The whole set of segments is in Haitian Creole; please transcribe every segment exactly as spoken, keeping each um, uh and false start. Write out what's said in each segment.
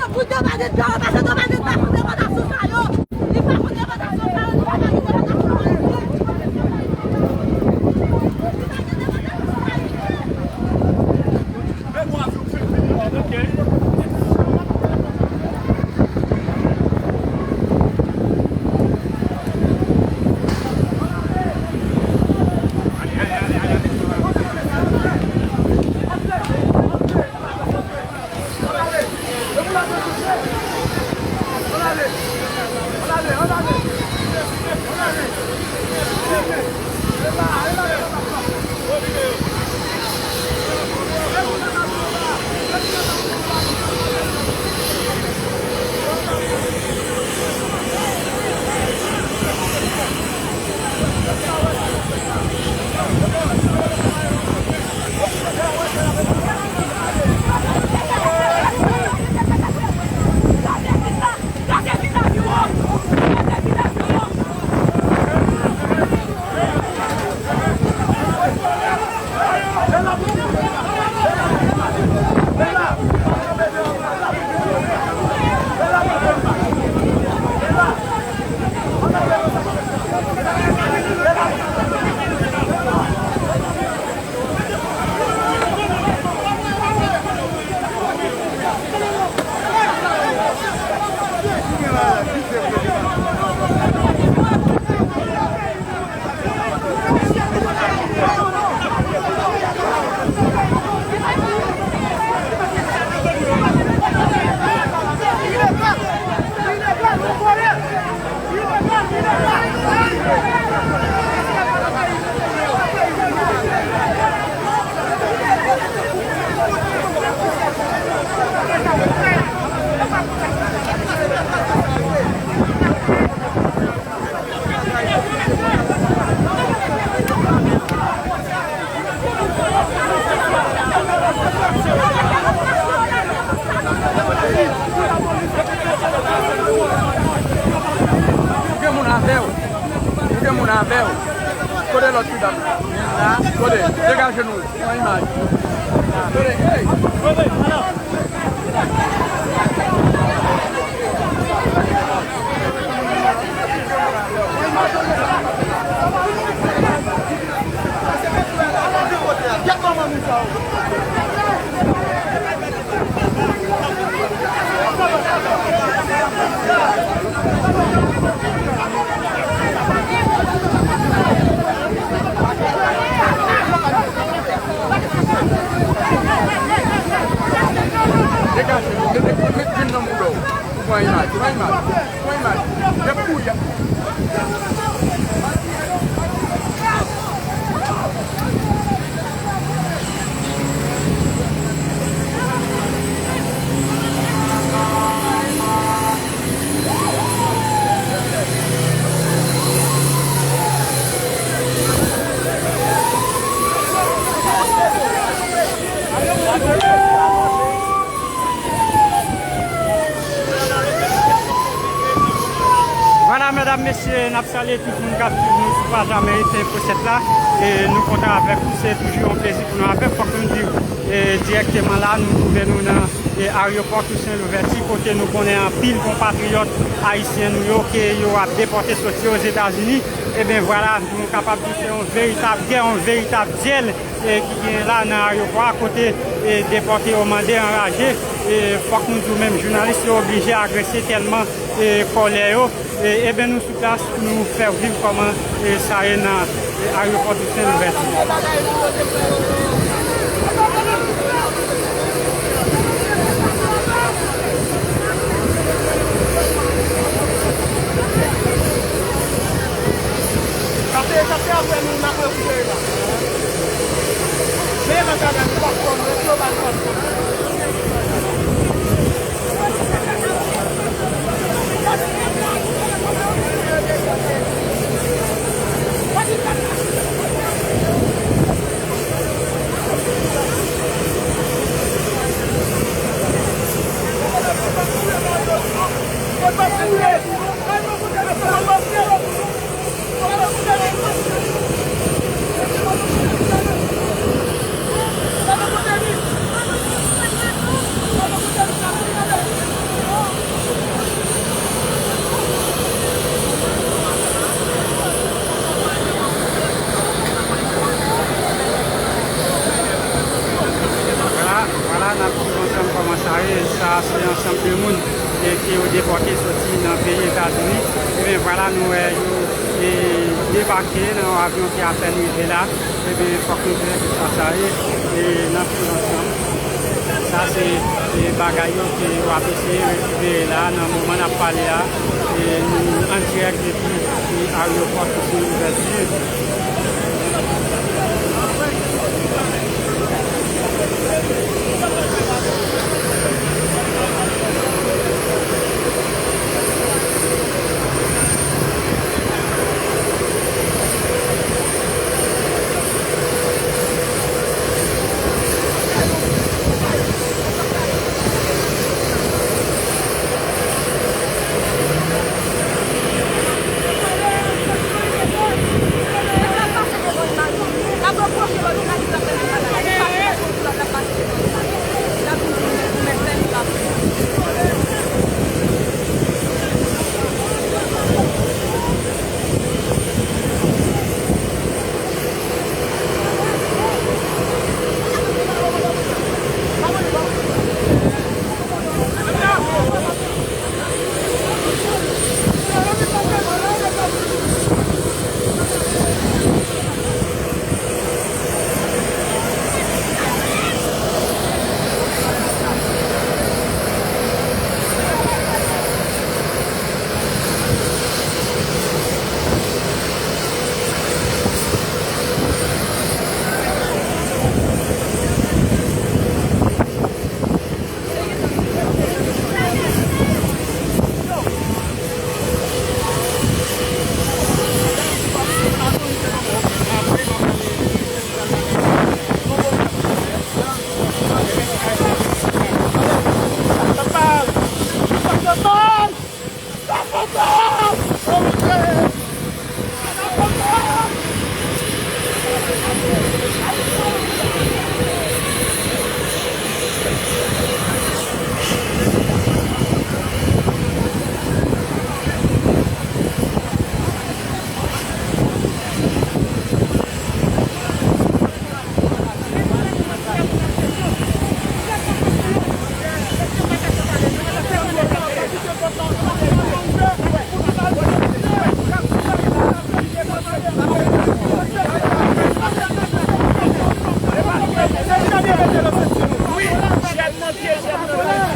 Pou demande dwa, pase demande dwa pou depòtasyon sa yo. Li pa pou depòtasyon sa yo, li pa pou depòtasyon sa yo. Ou gen moun avè w. Ou gen moun avè w. Kote lòt ti dam nan? Kote? Degaje nou. Pran imaj. Kote? Hey! Degaje nou, mete, mete grenn nan mouda w. Pran imaj, pran imaj, pran imaj. Depi w Vwala, medam, mesye, n ap salye tout moun k ap swiv nou sou paj Ameriken Info sèt la. E nou kontan avèk ou, se toujou yon plezi pou nou avèk. Fòk nou di, e, dirèkteman la, nou twouve nou nan, e, ayewopò Tousen Louvèti, kote nou konnen anpil konpatriyòt ayisyen nou yo ke yo ap depòte soti Ozetazini. Ebyen, vwala, nou kapab di se yon veritab gè, yon veritab dyèl e, ki genyen la nan ayewopò a, kote, e, depòte yo mande anraje. E, fòk nou di w menm, jounalis yo oblije agrese tèlman, e, kòlè yo. E, ebyen, nou sou plas pou nou fè w viv kòman, e, sa ye nan, e, ayewopò Tousen Louvèti. Sa se, sa se apre nou, n ap rekipere la. Men nan bagay nou pa fò, nou ret yo ba nou pa fò. Se ansanm de moun, e, ke yo depòte soti nan peyi Etazini. Ebyen, vwala, nou wè yo, e, debake nan yon avyon ki apèn rive la. Ebyen, fòk nou di tout sa sa ye, e, nan tout ansanm. Sa se, e, bagay yo ke yo ap eseye rekipere la nan moman n ap pale a. E, nou an dirèk depi, e, ayewopò Tousen Louvèti.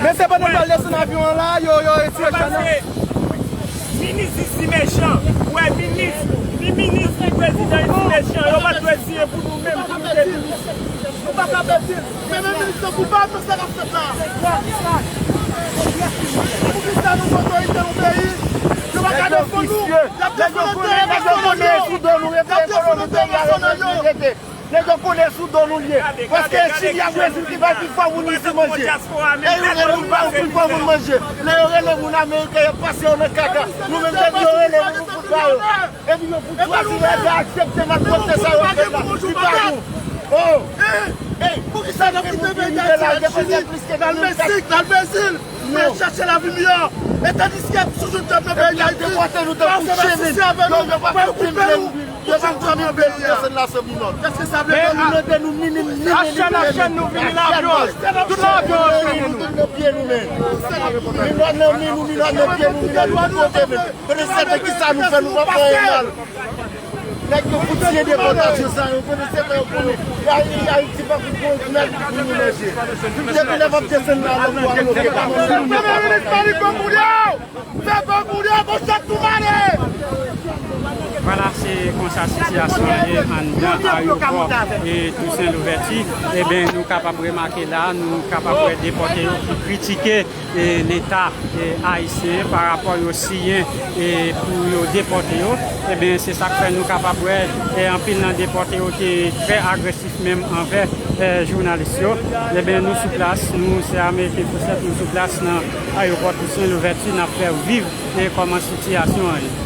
Men se pandan yo pral desann avyon an la, yo, yo retire chèn nan. Minis Disi mechan, ou wè minis, ni minis, ni prezidan Disi mechan, yo pa t dwe siyen pou nou menm, pou nou te minis. Nou pa ka pèdi l. Men, men minis lan koupab nan sa k ap fèt la. Poukisa nou gen otorite nan peyi? Yo pa ka defann nou. Y ap defann enterè pèsonèl yo. Y ap defann enterè pèsonèl yo. Nèg yo konnen sou do nou l ye. Paske Chili ak Brezil ki bay pi fò moun isi manje. E yo rele moun pa yo pi fò moun manje. Lè yo rele moun ameriken, y ap pase yo nan kaka. Nou menm depi yo rele nou, nou fout ba yo. Epi yo fout chwazi rete aksepte malpwòpte sa yo fè la. Li pa bon. Oh! Ey! Poukisa n ap kite peyi Dayiti al Chili, n al Meksik, n al Brezil, pou n al chache lavi miyò? E tandiske sou jountan nan peyi Dayiti, pèsonn pa sousye avè nou, fò yo koupe nou pou jountan nan peyi a. Kèske sa vle di? Minòt nan men nou, minòt nan pye nou, men. Minòt nan men nou, minòt nan pye nou, minòt tout kote men. Konnen sèten kisa nou fè, nou pa fè anyen mal. Nèg yo fout siyen depòtasyon sa yo, konnen sèten yo konnen Ayiti pa fout gon mèt pou nou manje. Depi lè m ap desann la, lòt bò a bloke pa manje. Fè gwo koulye, fè gwo koulye, bon chak tou male. Vwala, se konsa sitiyasyon an ye anndan ayewopò e Tousen Louvèti. Ebyen, nou kapab remake la, nou kapab wè depòte yo ki kritike e Leta, e, ayisyen pa rapò yo siyen, e, pou yo depòte yo. Ebyen, se sa k fè nou kapab wè, e, anpil nan depòte yo te trè agresif menm anvè, e, jounalis yo. Ebyen, nou sou plas, nou se Ameriken Fosèt, nou sou plas nan ayewopò Tousen Louvèti, n ap fè w viv, e, kòman sitiyasyon an ye.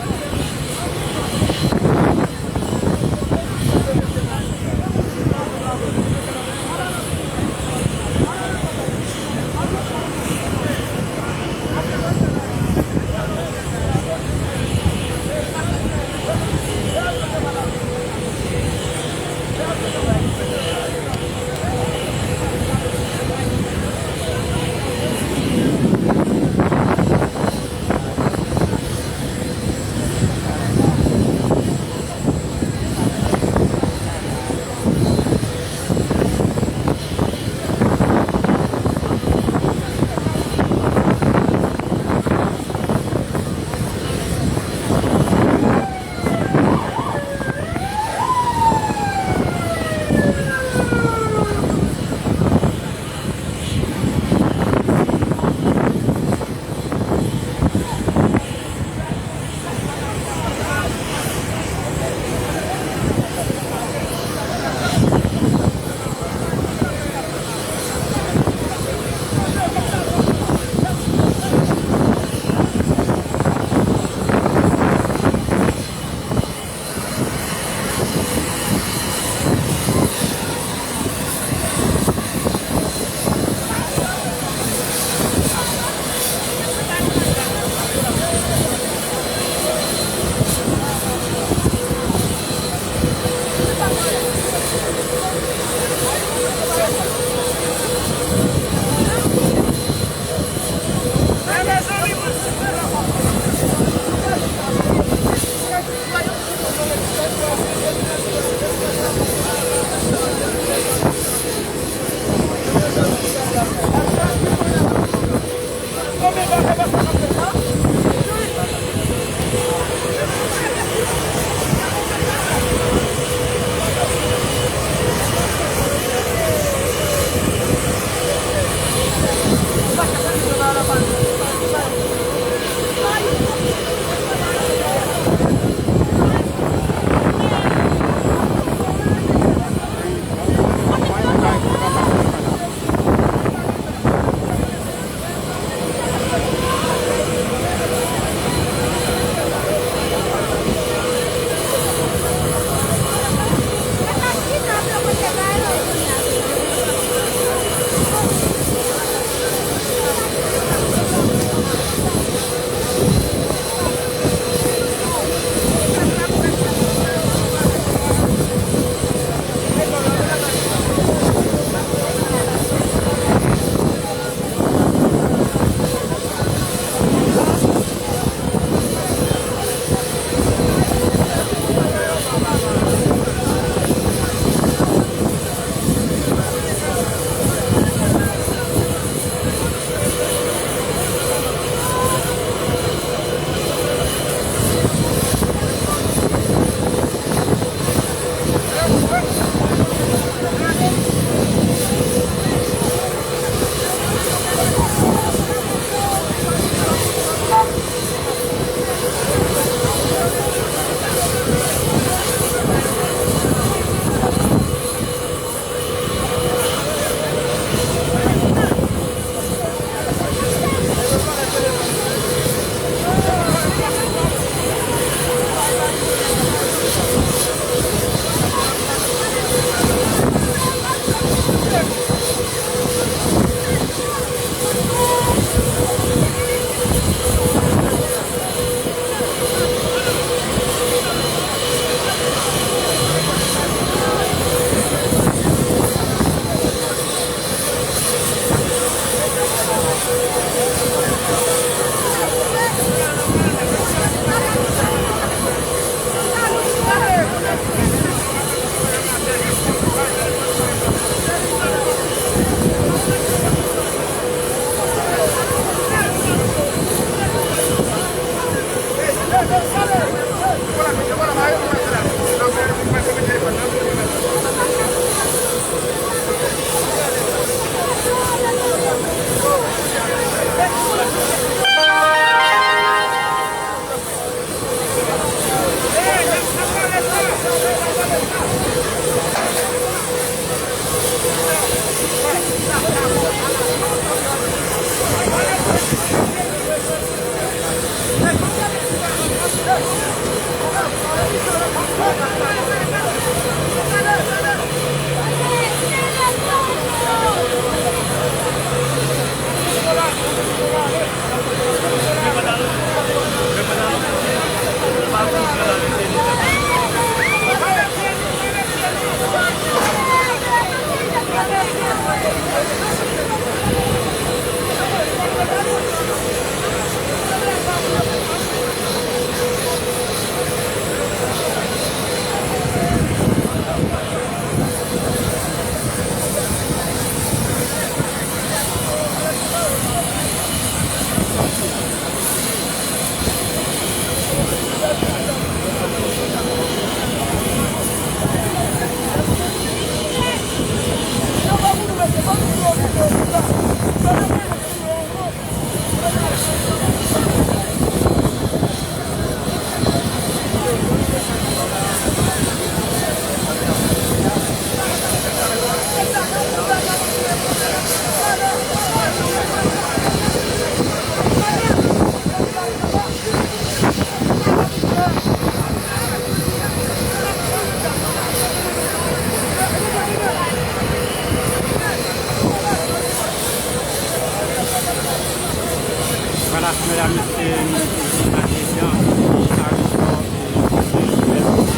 Medam, mesye, nou toujou andedan, e, ayewopò, e, Sen Louvèti,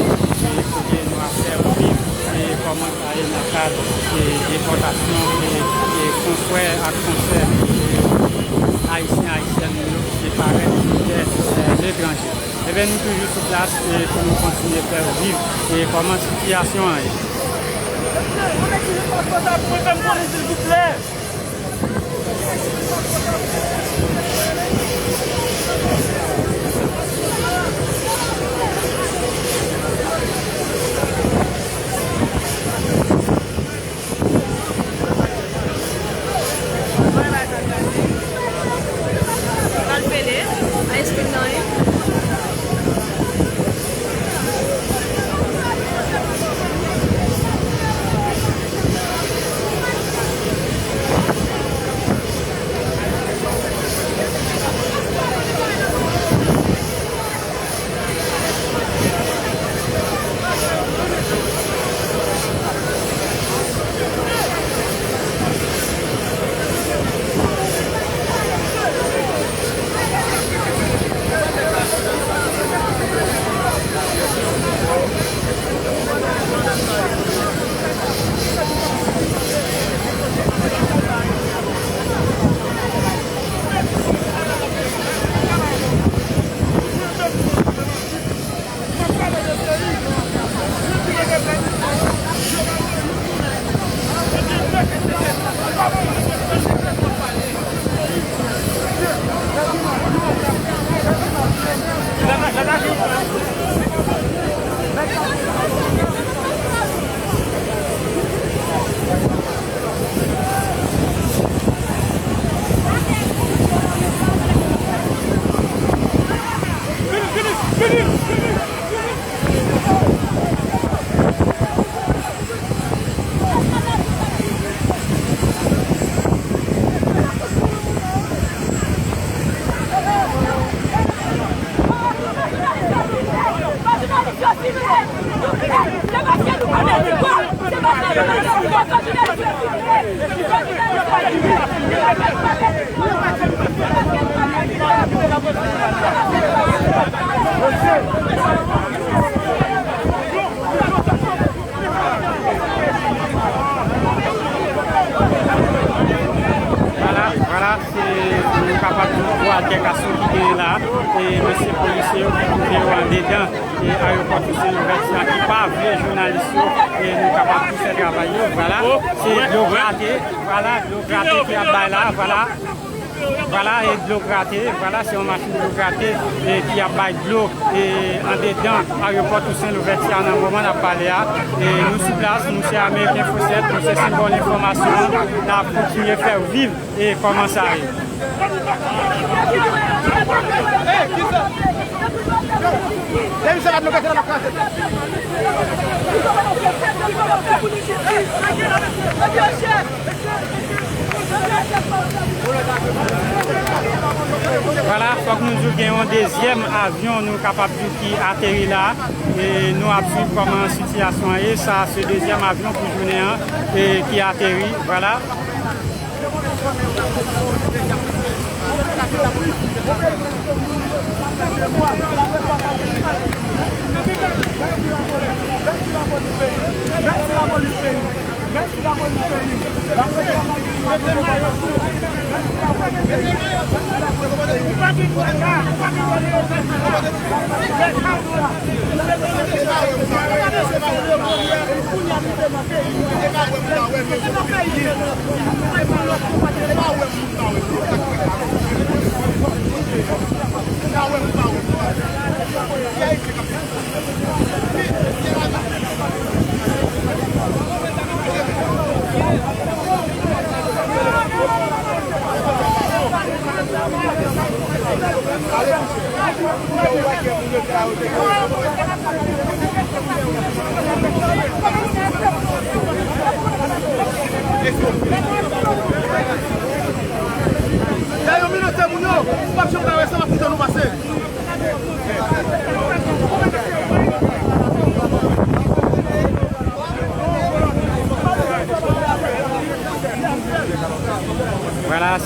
e, kote nou ap fè viv, e, kòman sa ye nan kad, e, depòtasyon, e, e, konfrè ak konsè, e, ayisyen, ayisyèn nou yo ki te parèt sou tè, e, letranje. Ebyen, nou toujou sou plas, e, pou nou kontinye fè viv, e, kòman sitiyasyon an ye. Vwala, vwala, se, nou kapab di, twa altèkasyon ki genyen la, e mesye polisye yo ki twouve yo andedan, e ayewopò Toussaint Louverture an ki pa vle jounalis yo, e nou kapab di fè travay yo, vwala, se dlo grate, vwala, dlo grate ki ap bay la, vwala. Vwala, e dlo grate, vwala, se yon machin dlo grate, e ki ap bay dlo, e andedan ayewopò Toussaint Louverture a nan moman n ap pale a. E nou sou plas, nou se Ameriken Fosèt, nou se senbòl enfòmasyon an, n ap kontinye fè w viv, e kòman sa ye. Vwala, fòk nou di w gen yon dezyèm avyon, nou kapab di w, ki ateri la. E nou ap swiv kòman sitiyasyon an ye. Sa se dezyèm avyon pou jounen an, e ki ateri. Vwala.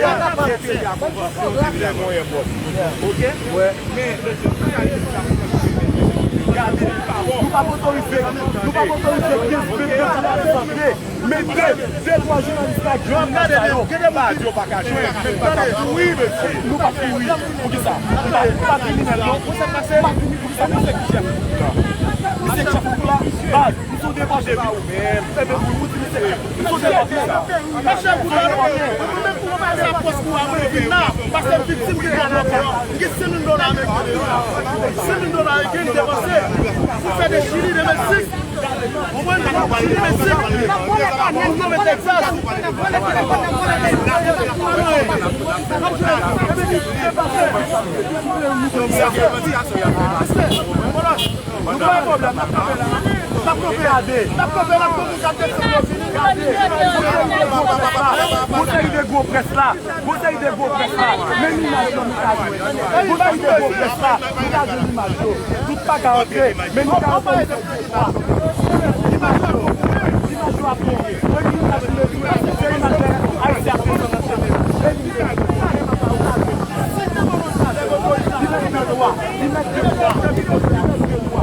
peyi a, se peyi a konvansyon, se peyi a konvansyon. Ok? Men, gade, nou p ap otorize, nou p ap otorize kenz, vennde k ap prezante. Men de, de, twa jounalis la ki vin nan sa yo. Gade, gade, Badio pa ka jwenn, men pa ka kouri, mesye. Nou p ap kouri. Poukisa? Nou pa, nou pa kriminèl, non. Nou pa kriminèl. Poukisa? Misye ki chèf gwoup la. Misye ki chèf gwoup la. Baz, nou sou depòte, wi. Ebyen, wi, ou di misye ki chèf gwoup. Nou sou depòte. Mesye, nou sou depòte. Sa pòs pou avoye vin la, paske viktim ki gen avoka. M gen senk mil dola ameriken deyò. Senk mil dola ameriken m depanse pou fè de Chili de mil sis. Konprann? Chili de mil sis. Pou m rive Texas. Nou pa gen pwoblèm, n ap kanpe la. N ap kanpe a de. N ap kanpe la pou moun k ap desann yo vini gade. Konsèy de gwo près la. Konsèy de gwo près la. Men imaj yo nou ka jwenn. Konsèy de gwo près la. Nou ka jwenn imaj yo. Tout pa ka antre. Men nou ka antre. Imaj yo. Imaj yo ap monte. Premye imaj yo, se imaj lè Ayisyen ap desann nan chèmè. Men imaj yo. Li mèt de dwa. Li mèt de dwa. Li mèt de dwa.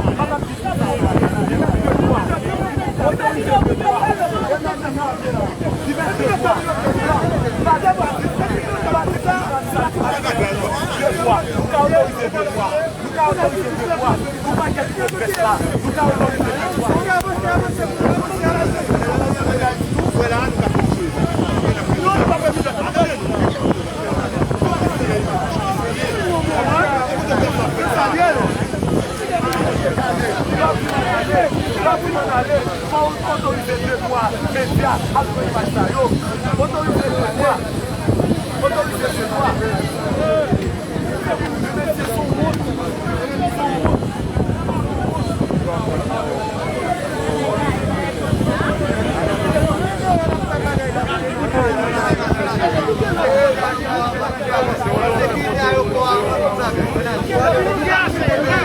Fò w otorize de twa medya ap pran imaj sa yo. Otorize de twa. Otorize de twa. Mesye, se yon wont. Se yon wont.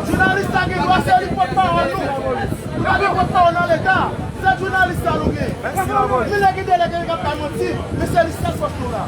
Jounalis la gen dwa, se li pòtpawòl nou. Nou pa gen pòtpawòl nan Leta. Se jounalis sa nou gen. Li lè gen de lè gen k ap bay manti, men se li sèl fòs nou la.